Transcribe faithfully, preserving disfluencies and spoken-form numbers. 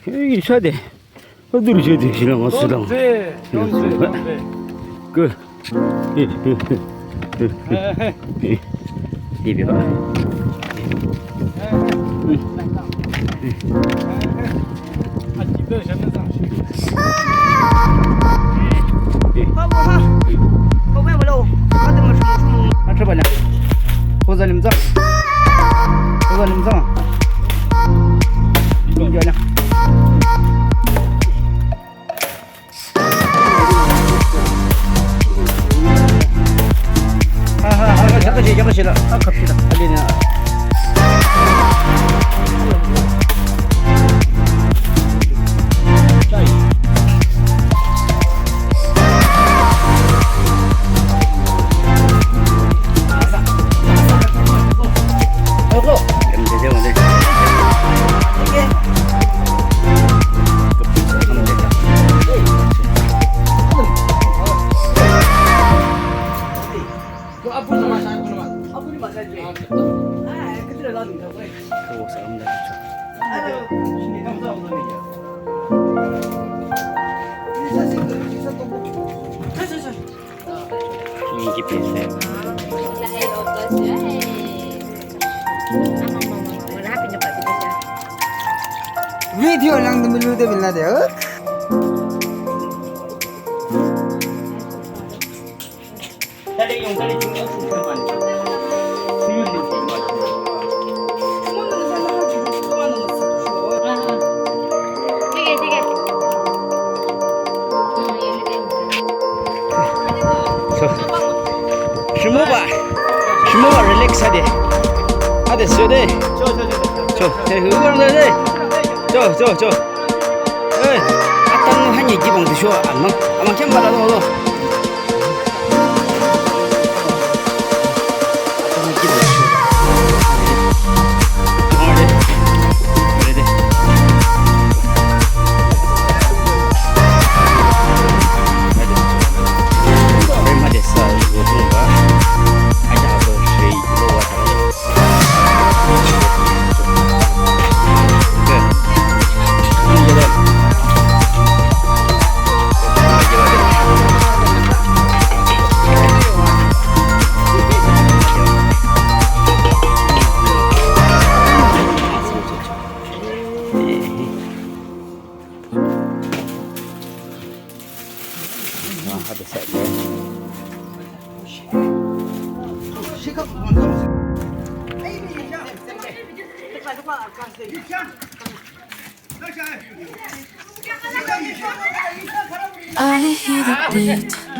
Hey, isa de. Adur je de, silang, silang. Good. Ibi. Video lang dum lu de bin la de. Rhimobah, rhimobah relax hade. Hade sode. Cho, te hu bang de. Cho, cho, cho. Eh, atang hani jibang de sho amang. Amang chem bala lo lo. I hear the beat.